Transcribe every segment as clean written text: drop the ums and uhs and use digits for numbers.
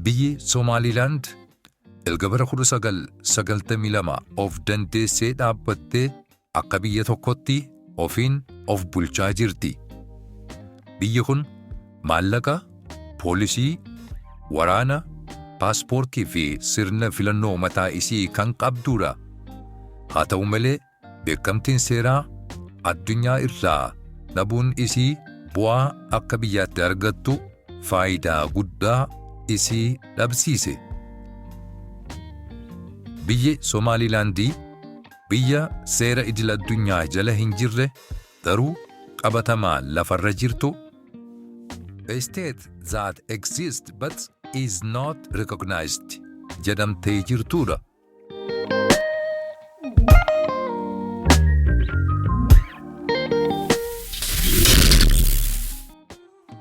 Biyyi Somaalilaand erga bara 1992 of dandeessee dhaabbattee akka biyya tokkotti ofiin of bulchaa jirti. Biyyi kun maallaqa, poolisii, waraana, paaspoortii fi sirna filannoo mataa isii kan qabdudha. Haa ta'u malee, beekamtiin seeraa addunyaa irraa dhabuun isii bu'aa akka biyyaatti argattu faayidaa guddaa isii dhabsiise. Biyyi Somaalilaandii biyya seera idil addunyaa jala hin jirre, garuu qabatamaa lafarra jirtu, a state that exists but is not recognized, jedhamtee jirtudha.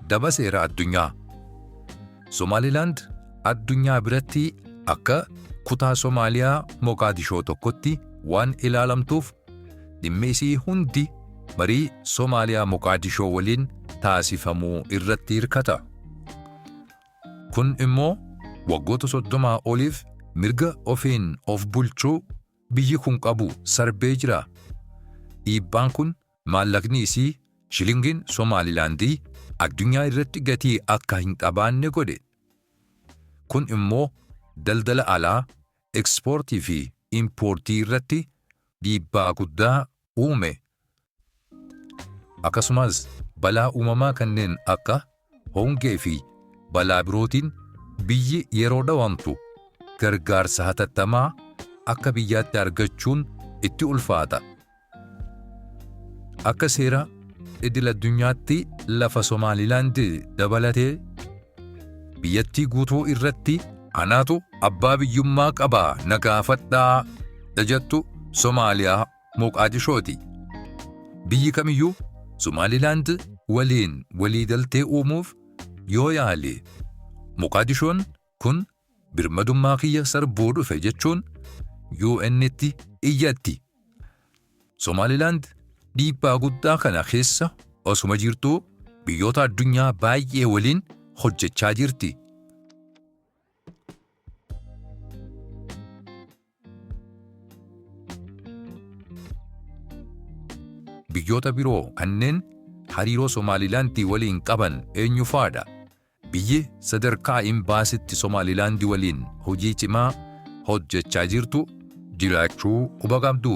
Daba seera addunyaa. Somaalilaand addunyaa biratti akka kutaa Somaaliyaa Moqaadishoo tokkotti waan ilaalamtuuf, dhimmi isii hundi marii Somaaliyaa Moqaadishoo waliin taasifamuu irratti hirkata. Kun immoo waggoota 30 oliif mirga ofiin of bulchuu biyyi kun qabu sarbee jira. Dhiibbaan kun maallaqni isii, shilingiin Somaalilaandii, addunyaa irratti gatii akka hin qabaanne godhe. Kun immoo daldala alaa, ekspoortii fi impoortii irratti dhiibbaa guddaa uume. Akkasumas balaa uumamaa kanneen akka hongee fi balaa birootiin biyyi yeroo dhawamtu gargaarsa hatattamaa akka biyyaatti argachuun itti ulfaata. Akka seera idil addunyaatti lafa Somaalilaand dabalatee biyyattii guutuu irratti anaatu abbaa biyyummaa qaba, na gaafadhaa jettu Somaaliyaa Moqaadishooti. Biyyi kamiyyuu Somaalilaand waliin waliigaltee uumuuf yoo yaale, Moqaadishoon kun birmadummaa kiyya sarbuu dhufe jechuun UN'tti iyyatti. Somaalilaand dhiibbaa guddaa kana keessa osuma jirtuu biyyoota addunyaa baay'ee waliin hojjechaa jirti. Biyyoota biroo kanneen hariiroo Somaalilaandii waliin qaban eenyu faadha? Biyyi sadarkaa imbaasitti Somaalilaandii waliin hojii cimaa hojjechaa jirtu jiraachuu quba qabdu?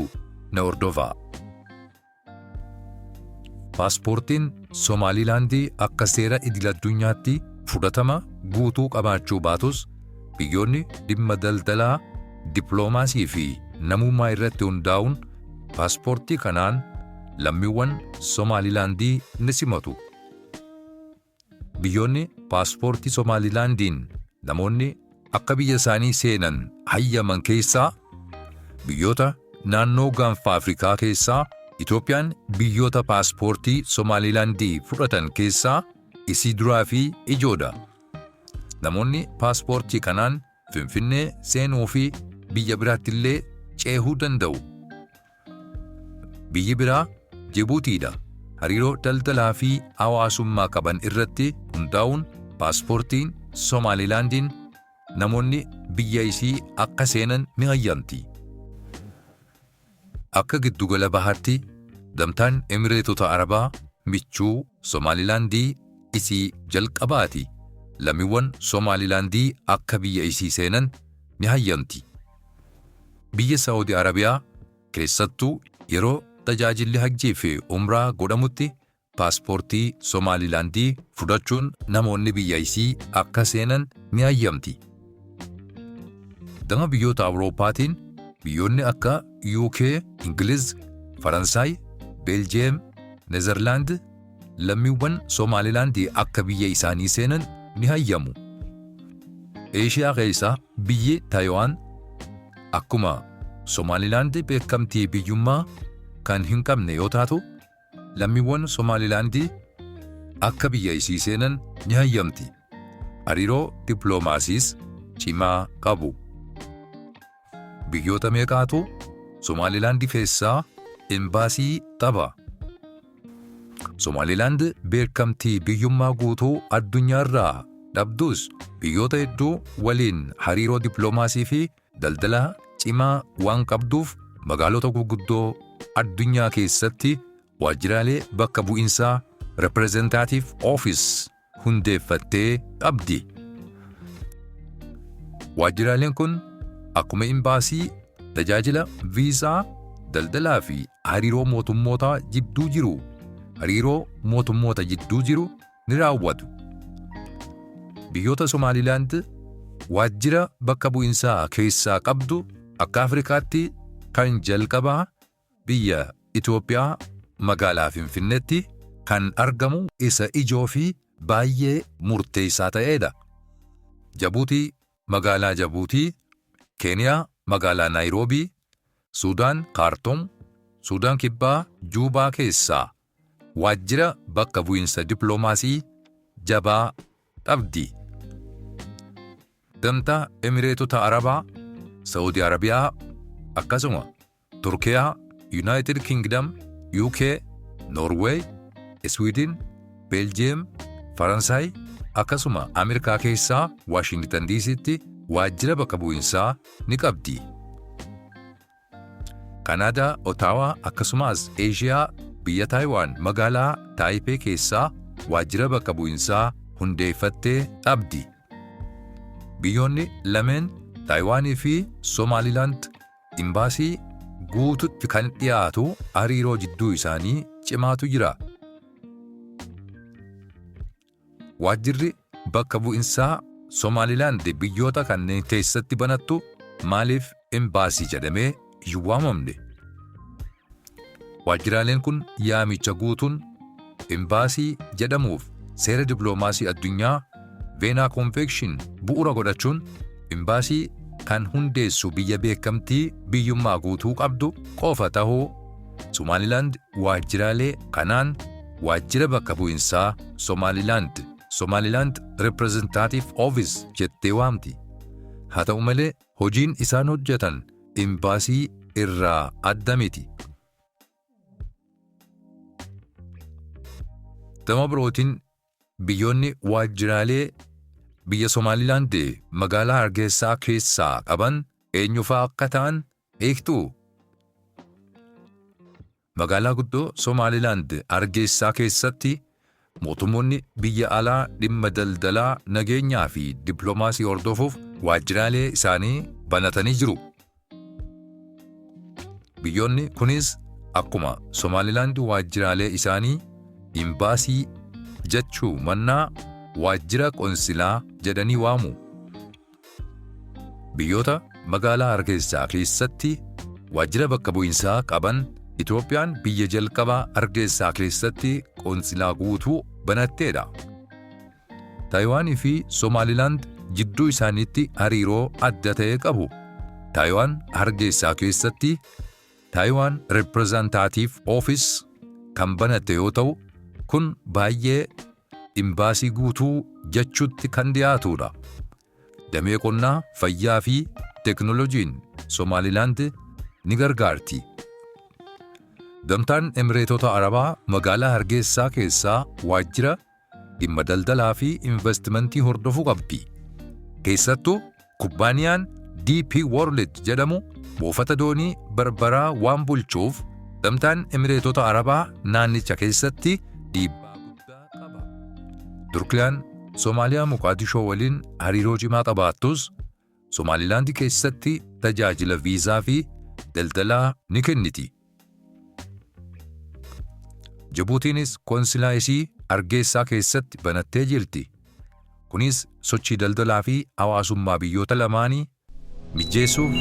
Na hordofaa. Paaspoortiin Somaalilaandii akka seera idil addunyaatti fudhatama guutuu qabaachuu baatus, biyyoonni dhimma daldalaa, dippiloomaasii fi namummaa irratti hundaa'uun paaspoortii kanaan lammiiwwan Somaalilaandii ni simatu. Biyyoonni paaspoortii Somaalilaandiin namoonni akka biyya isaanii seenan hayyaman keessaa biyyoota naannoo Gaanfa Afrikaa keessaa Itoophiyaan biyyoota paaspoortii Somaalilaandii fudhatan keessaa isii duraa fi ijoodha. Namoonni paaspoortii kanaan Finfinnee seenuu fi biyya biraattillee ceehuu danda'u. Biyyi biraa Jibuutiidha. Hariiroo daldalaa fi hawaasummaa qaban irratti hundaa'uun paaspoortiin Somaalilaandiin namoonni biyya isii akka seenan ni hayyamti. Akka Giddugala Bahaatti Gamtaan Emireetota Arabaa michuu Somaalilaandii isii jalqabaati. Lammiiwwan Somaalilaandii akka biyya isii seenan ni hayyamti. Biyya Saa'udi Arabiyaa keessattuu yeroo tajaajilli Hajjii fi Umraa godhamutti paaspoortii Somaalilaandii fudhachuun namoonni biyya isii akka seenan ni hayyamti. Gama biyyoota Awurooppaatiin biyyoonni akka UK, Ingiliz, Faransaay, Beeljiyeem, Nezerlaand lammiiwwan Somaalilaandii akka biyya isaanii seenan ni hayyamu. Eeshiyaa keessaa biyyi Taayiwaan akkuma Somaalilaand beekamtii biyyummaa kan hin qabne yoo taatu, lammiiwwan Somaalilaandii akka biyya isii seenan ni hayyamti. Hariiroo dippiloomaasiis cimaa qabu. Biyyoota meeqaatu Somaalilaandi keessaa imbaasii qaba? Somaalilaand beekamtii biyyummaa guutuu addunyaarraa dhabdus biyyoota hedduu waliin hariiroo dippiloomaasii fi daldalaa cimaa waan qabduuf magaalota gurguddoo addunyaa keessatti waajjiraalee bakka bu'insaa, representative office, hundeeffattee qabdi. Waajjiraaleen kun akkuma imbaasii tajaajila viizaa, daldalaa fi hariiroo mootummoota jidduu jiru ni raawwatu. Biyyoota Somaalilaand waajjira bakka bu'insaa keessaa qabdu akka Afrikaatti kan jalqabaa biyya Itoophiyaa magaalaa Finfinneetti kan argamu isa ijoo fi baay'ee murteessaa ta'edha. Jabuutii, magaalaa Jabuutii, Keeniyaa magaalaa Naayiroobii, Suudaan Kaartoom, Suudaan Kibbaa Juubaa keessaa waajjira bakka bu'insa dippiloomaasii jabaa qabdi. Gamtaa Emireetota Arabaa, Saudi Arabiyaa, akkasuma Turkiyaa, United Kingdom, UK, Norway, Sweden, Beeljiyeem, Faransaay, akkasuma Ameerikaa keessaa Waashingtan DCtti waajjira bakka bu'insaa ni qabdi. Kanaadaa Otaawaa, akkasumas Eeshiyaa biyya Taayiwaan magaalaa Taayipee keessaa waajjira bakka bu'insaa hundeeffattee qabdi. Biyyoonni lameen, Taayiwaanii fi Somaalilaand, imbaasii guututti kan dhiyaatu hariiroo jidduu isaanii cimaatu jira. Waajjirri bakka bu'insaa Somaalilaand biyyoota kanneen keessatti banattu maaliif imbaasii jedhamee hin waamamne? Waajjiraaleen kun yaamicha guutuun imbaasii jedhamuuf seera dippiloomaasii addunyaa Veenaa Convention bu'uura godhachuun imbaasii kan hundeessu biyya beekamtii biyyummaa guutuu qabdu qofa ta'uu, Somaalilaand waajjiraalee kanaan waajjira bakka bu'insaa Somaalilaand, Somaliland Representative Office, jettee waamti. Haa ta'u malee, hojiin isaan hojjetan imbaasii irraa adda miti. Gama birootiin, biyyoonni waajjiraalee biyya Somaalilaand magaalaa Hargeysaa keessaa qaban eenyufaa akka ta'an beektuu? Magaalaa guddoo Somaalilaand Hargeysaa keessatti mootummoonni biyya alaa dhimma daldalaa, nageenyaa fi dippiloomaasii hordofuuf waajjiraalee isaanii banatanii jiru. Biyyoonni kunis akkuma Somaalilaand waajjiraalee isaanii imbaasii jechuu mannaa waajjira qonsilaa jedhanii waamu. Biyyoota magaalaa Hargeysaa keessatti waajjira bakka bu'insaa qaban, Itoophiyaan biyya jalqabaa Hargeysaa keessatti qonsilaa guutuu banatteedha. Taayiwaanii fi Somaalilaand jidduu isaaniitti hariiroo adda ta'e qabu. Taayiwaan Hargeysaa keessatti Taiwan Representative Office kan banatte yoo ta'u, kun baay'ee imbaasii guutuu jechuutti kan dhiyaatudha. Damee qonnaa, fayyaa fi teeknooloojiin Somaalilaand ni gargaarti. Gamtaan Emireetota Arabaa magaalaa Hargeysaa keessaa waajjira dhimma daldalaa fi investimentii hordofuu qabdi. Keessattuu kubbaaniyaan DP World jedhamu buufata doonii Barbaraa waan bulchuuf Gamtaan Emireetota Arabaa naannicha keessatti dhiibbaa guddaa qaba. Turkiyaan Somaaliyaa Moqaadishoo waliin hariiroo cimaa qabaattus, Somaalilaand keessatti tajaajila viizaa fi daldalaa ni kenniti. Jibuutiinis konsilaa isii Hargeysaa keessatti banattee jirti. Kunis sochii daldalaa fi hawaasummaa biyyoota lamaanii mijeessuuf